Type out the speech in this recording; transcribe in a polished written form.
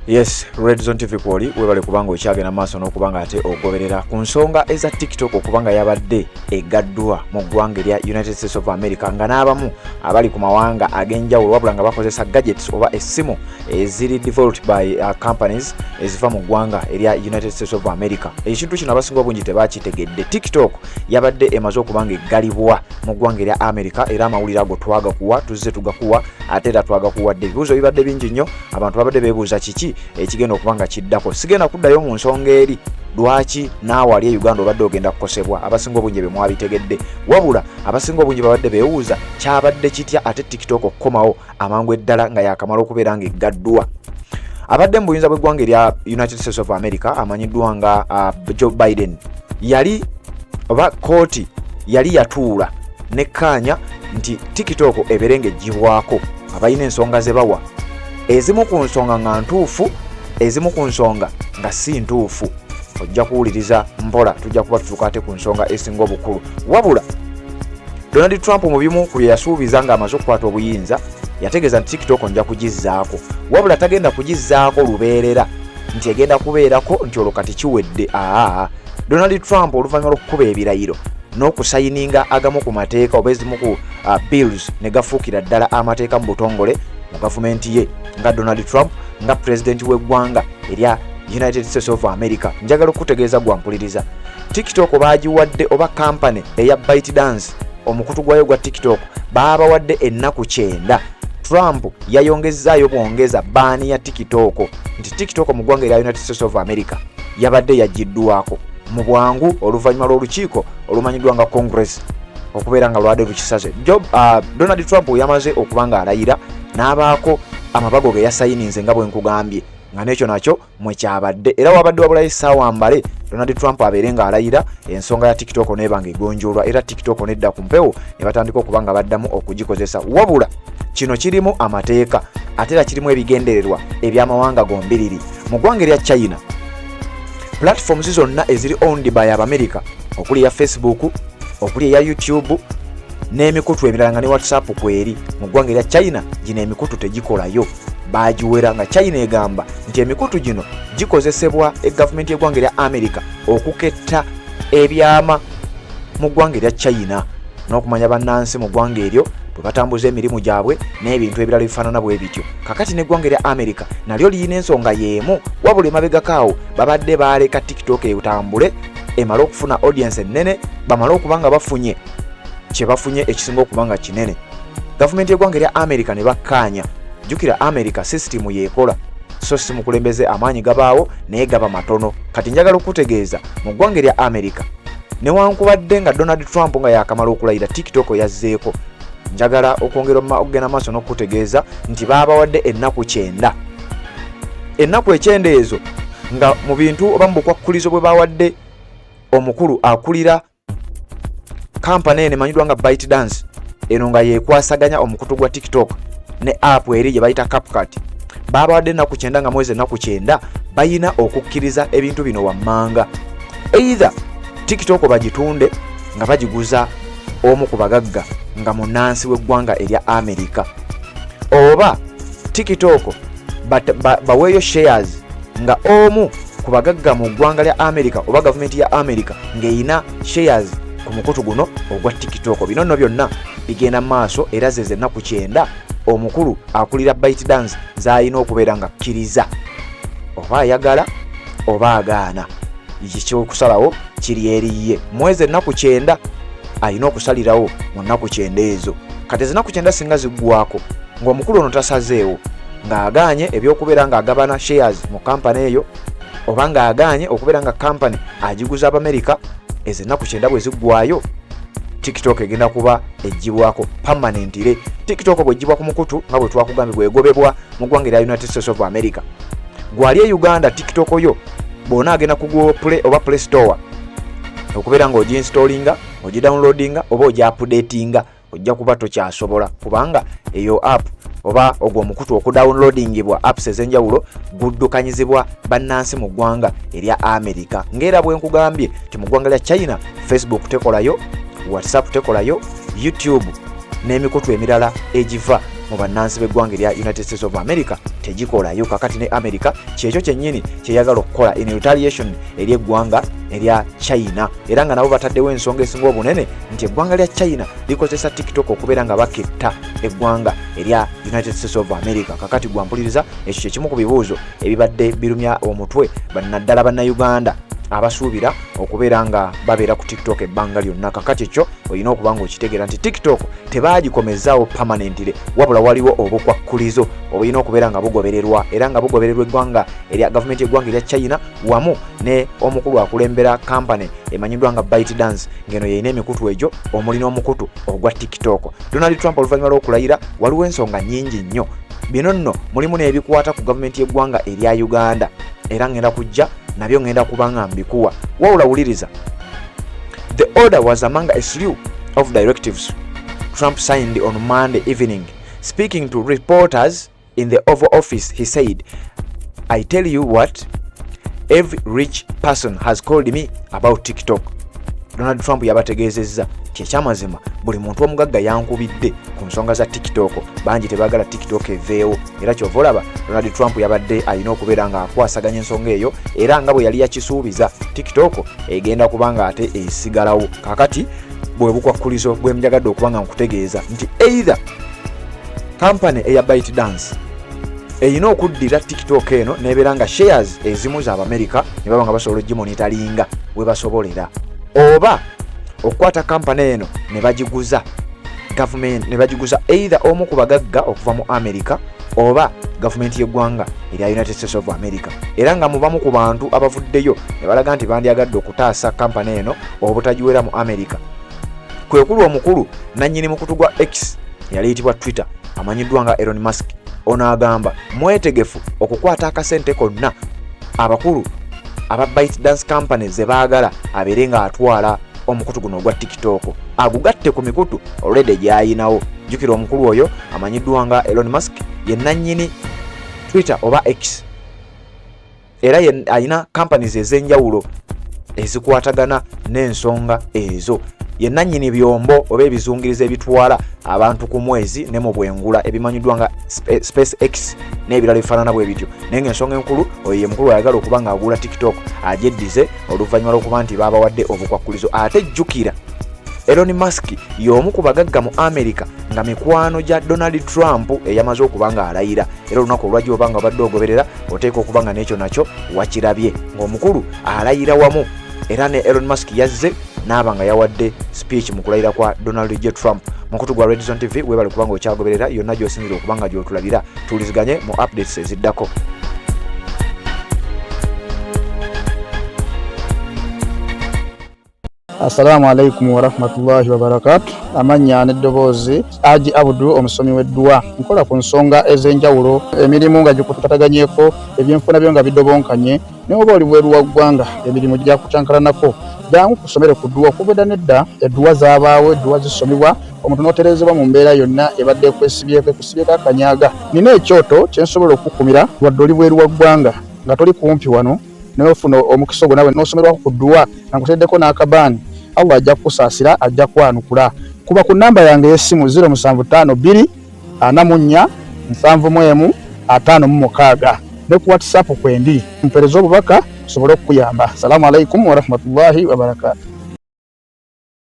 Yes, Red Zone TV kwoli, webale kubanga okyagenda maaso n'okubanga ate ogoberera ku nsonga eza TikTok okubanga yabadde egaddwa mu ggwanga erya United States of America, nga n'abamu abali ku mawanga ag'enjawulo wabula nga bakozesa gadgets oba essimu eziri developed by companies eziva mu ggwanga erya United States of America. Ekintu kino abasinga obungi tebakitegedde. TikTok yabadde emaze okuba nga eggalibwa mu ggwanga erya America, era amawulire ago twagakuwa, tuzze tugakuwa, ate era twagakuwadde. Ebibuuzo bibadde bingi nnyo, abantu babadde beebuuza kiki ekigenda okuba nga kiddako. Sigenda kuddayo mu nsonga eri lwaki naawe ali e Uganda obadde ogenda kukosebwa. Abasinga obungi bye mwabitegedde, wabula abasinga obungi babadde beewuuza kyabadde kitya ate TikTok okukomawo amangu eddala nga yakamala okubeera nga eggaddwa. Abadde mu buyinza bw'eggwanga erya United States of America amanyiddwa nga Joe Biden yali oba kooti yali yatuula nekkaanya nti TikTok ebeere ng'eggyibwako. Abalina ensonga ze bawa, ezimu ku nsonga nga ntuufu, ezimu ku nsonga nga si ntuufu. Ojja kuwuliriza mpola, tujja kuba tutuuka ate ku nsonga esinga obukulu. Wabula Donald Trump mu bimu ku bye yasuubiza ng'amaze okukwata obuyinza, yategeeza nti TikTok nja kugizzaako, wabula tagenda kugizzaako lubeerera nti egenda kubeerako nti olwo kati kiwedde. Aa, Donald Trump oluvannyuma lw'okukuba ebirayiro n'okusayininga agamu ku mateeka oba ezimu ku bills ne gafuukira ddala amateeka mu butongole mu gavumenti ye, nga Donald Trump nga pulezidenti w'eggwanga erya United States of America, njagala okutegeeza gwampuliriza, TikTok baagiwadde oba kampany eya ByteDance, omukutu gwayo gwa TikTok, baabawadde ennaku 90. Trump yayongezzaayo bwongeza ban ya TikTok, nti TikTok mu ggwanga erya United States of America yabadde yagiddwako mu bwangu oluvannyuma lw'olukiiko olumanyiddwa nga Congress okubeera nga lwadde lukisaze. Donald Trump yamaze okuba nga alayira n'abaako amabago ge yasayininze nga bwe nkugambye, nga n'ekyo nakyo mwekyabadde, era wabadde wabulayo essaawa mbale Donald Trump abeere ng'alayira, ensonga ya TikTok neeba nga egonjoolwa, era TikTok nedda ku mpewo ne batandika okuba nga baddamu okugikozesa. Wabula kino kirimu amateeka, ate era kirimu ebigendererwa eby'amawanga gombiriri. Mu ggwanga erya China, platforms zonna eziri owned by Abamerika, okuli eya Facebook, okuli eya YouTube n'emikutu emirala nga ne WhatsApp kweri, mu ggwanga erya China gino emikutu tegikolayo, bagiwera, nga China egamba nti emikutu gino gikozesebwa egavumenti y'eggwanga erya America okuketta ebyama mu ggwanga erya China n'okumanya bannansi mu ggwanga eryo bwe batambuza emirimu gyabwe n'ebintu ebirala ebifaanana bwe bityo. Kakati n'eggwanga erya America nalyo liyina ensonga y'emu, wabula emabegako babadde baaleka TikTok etambule emale okufuna audience ennene, bamale okuba nga bafunye kye bafunye ekisinga okuba nga kinene, gavumenti y'eggwanga erya America ne bakkaanya. Jjukira America sisitimu yeekola, so si mukulembeze. Amaanyi gabaawo naye gaba matono. Kati njagala okutegeeza, mu ggwanga erya America, newankubadde nga Donald Trump nga yakamala okulayira TikTok yazzeeko, njagala okwongera okugenda maaso n'okukutegeeza nti baabawadde ennaku 90. Ennaku 90 ezo nga mu bintu oba mu bukwakkulizo bwe bawadde omukulu akulira kampani eno emanyiddwa nga ByteDance, eno nga yekwasaganya omukutu gwa TikTok ne app eri gye bayita CapCut, babawadde ennaku 90, nga mwezi ennaku 90 bayina okukkiriza ebintu bino wammanga: either TikTok bagitunde nga bagiguza omu ku bagagga nga munansi w'eggwanga erya America, oba TikTok baweeyo shares nga omu ku bagagga mu ggwanga lya America oba gavumenti ya America ng'eyina shares ku mukutu guno ogwa TikTok. Bino nno byonna bigenda mu maaso, era zeze ennaku 90 omukulu akulira ByteDance z'alina okubeera nga kkiriza, oba ayagala oba agaana, kyokusalawo kiri eriye. Mwezi ennaku 90 alina okusalirawo mu nnaku 90 ezo. Kati ezinaku 90 singa ziggwako ng'omukulu ono tasazeewo, ng'agaanye ebyokubeera ng'agabana shares mu kampani eyo, oba ng'agaanye okubeera nga kampani agiguza Abamerika, ezo ennaku 90 bwe ziggwayo, TikTok egenda kuba eggyibwako permanently. TikTok bw'eggyibwa ku mukutu, nga bwe twakugambye, bwegobebwa mu ggwanga erya United States of America, gwali e Uganda TikTok yo bw'ona agenda ku Google Play oba Play Store okubeera ng'oginstallinga, ogidownloadinga oba ogiupdatinga, ojja kuba tokyasobola, kubanga eyo app oba ogwo omukutu okudownloadingibwa apps ez'enjawulo guddukanyizibwa bannansi mu ggwanga erya America. Ng'era bwe nkugambye nti mu ggwanga lya China Facebook tekolayo, WhatsApp tekolayo, YouTube n'emikutu emirala egiva mu bannansi b'eggwanga erya United States of America tegikolayo. Kakati ne America kyekyo kyennyini kyeyagala okukola in retaliation eri eggwanga erya China, era nga nabo bataddewo ensonga esinga obunene nti eggwanga lya China likozesa TikTok okubeera nga baketta eggwanga erya United States of America. Kakati gwampuliriza, ekyo kyekimu ku bibuuzo ebibadde birumya omutwe naddala bannayuganda abasuubira okubeera nga babeera ku TikTok ebbanga lyonna. Kakati ekyo olina okuba nga okitegeera nti TikTok tebaagikomezaawo permanently, wabula waliwo obukwakkulizo obulina okubeera nga bugobererwa, era nga bugobererwa eggwanga erya gavumenti y'eggwanga erya China wamu ne omukulu akulembera kampany emanyiddwa nga ByteDance, ng'eno yeyina emikutu egyo omuli n'omukutu ogwa TikTok. Donald Trump oluvannyuma lw'okulayira waliwo ensonga nnyingi nnyo. Bino nno mulimu n'ebikwata ku gavumenti y'eggwanga erya Uganda, era ngenda kujja nabyo, ngenda kuba nga mbikuwa. Wawula wuliriza. The order was among a slew of directives Trump signed on Monday evening. Speaking to reporters in the Oval Office, he said, "I tell you what, every rich person has called me about TikTok." Donald Trump yabategeezezza nti ekyamazima buli muntu omugagga yankubidde ku nsonga za TikTok. Bangi tebaagala TikTok eveewo, era kyova olaba Donald Trump yabadde alina okubeera ng'akwasaganya ensonga eyo, era nga bwe yali yakisuubiza, TikTok egenda kuba nga ate esigalawo. Kakati bwe bukwakkulizo bwe njagadde okuba nga nkutegeeza nti either kampany eya ByteDance erina okuddira TikTok eno nebeera nga shares ezimu z'Abamerika ne baba nga basobola ogimonitalinga we basobolera, oba okukwata kampany eno ne bagiguza gavumenti, ne bagiguza either omu ku bagagga okuva mu America oba gavumenti y'eggwanga erya United States of America. Era nga mubamu ku bantu abavuddeyo ne balaga nti bandyagadde okutaasa kampany eno obutagiwera mu America kwe kuli omukulu nannyini mukutu gwa X yali eyitibwa Twitter amanyiddwa nga Elon Musk. Ono agamba mwetegefu okukwata akasente konna abakulu aba ByteDance company ze baagala abeere ng'atwala omukutu guno ogwa TikTok agugatte ku mikutu already gy'ayinawo. Jjukira omukulu oyo amanyiddwa nga Elon Musk ye nannyini Twitter oba X, era alina companies ez'enjawulo ezikwatagana n'ensonga ezo. Ye nannyini byombo oba ebizungirizo ebitwala abantu ku mwezi ne mu bwengula ebimanyiddwa nga Space X n'ebirala ebifaanana bwe bityo. Naye ng'ensonga enkulu, oyo ye mukulu ayagala okuba ng'agula TikTok agyeddize oluvannyuma lw'okuba nti baabawadde obukwakkulizo. Ate jjukira Elon Musk y'omu ku bagagga mu America nga mikwano gya Donald Trump eyamaze okuba ng'alayira, era olunaku olwajja oba nga obadde ogoberera oteeka okuba nga n'ekyo nakyo wakirabye ng'omukulu alayira wamu, era ne Elon Musk yazze n'aba nga yawadde speech mu kulayira kwa Donald J Trump. Mukutu gwa Redison TV, weebale kubanga okyagoberera yonna gy'osinzira okuba nga gy'otulabira. Tuwuliziganye mu updates eziddako. Assalamu alaikum warahmatullahi wabarakatu. Amannya n'eddoboozi Aji Abudu, omusomi w'edduwa. Nkola ku nsonga ez'enjawulo, emirimu nga gikutataganyeko, ebyenfuna byo nga bidobonkanye, naye oba oli bweru wa ggwanga emirimu gyakucankalanako, jangu kusomere ku dduwa. Okuva edda n'edda edduwa zaabaawo, edduwa zisomebwa omuntu n'otereezebwa mu mbeera yonna ebadde ekwesibyeko, ekusibyeko akanyaga. Nina ekyoto kye nsobola okukukumira wadde oli bweru wa ggwanga nga toli kumpi wano, naye ofuna omukisa ogwo nawe n'osomerwako ku dduwa nga nkuteddeko n'akabaani. Allah ajja kukusaasira, ajja kwanukula. Kuba ku nnamba yange ey'essimu 0752 44 71 56 ne ku WhatsApp kwendi, mpeereza obubaka nsobole okukuyamba. Salaamu alaikum warahmatullahi wabarakatu.